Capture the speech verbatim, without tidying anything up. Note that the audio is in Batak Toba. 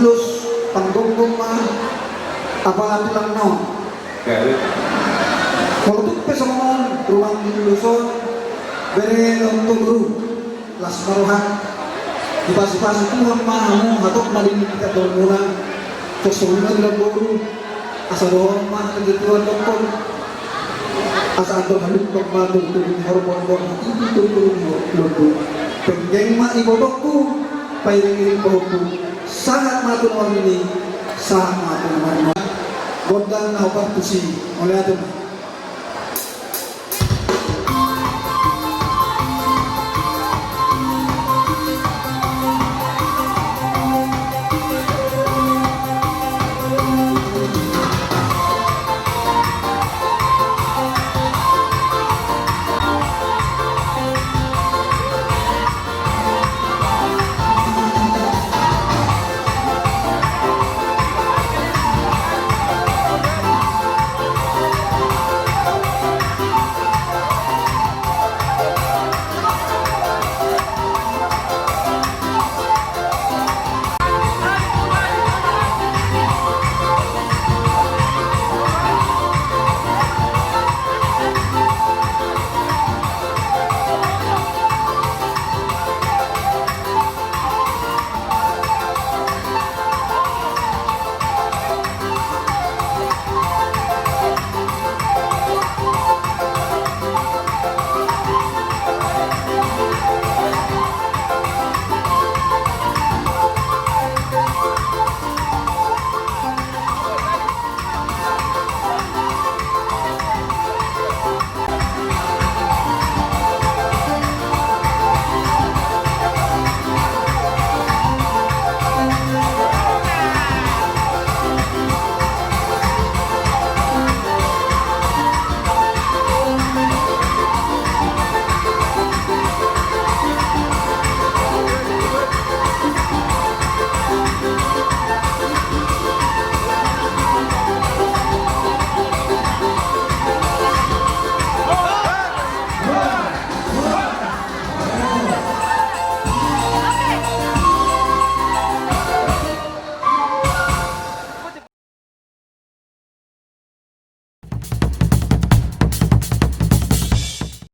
Terus panggonggong ma apala tulang na on. Molo tung pe songon on rumang di ulos on, bere nonton guru. Las ma roha. Dipasupasu Tuhan ma hamu, hatop ma di tingkat dolmuna. Kosong ma di boru. Asa dohon ma hata ni tuan dokon. Asa andor halumpang ma tungtunggi horbo, andor hatibu tungtunggi lombu. Penggeng ma ibotongku, pairing-iring pahompu. Sahat ma tu na marnini, sahat ma tu na marnono. Gondang na hupartusi, mauliate ma.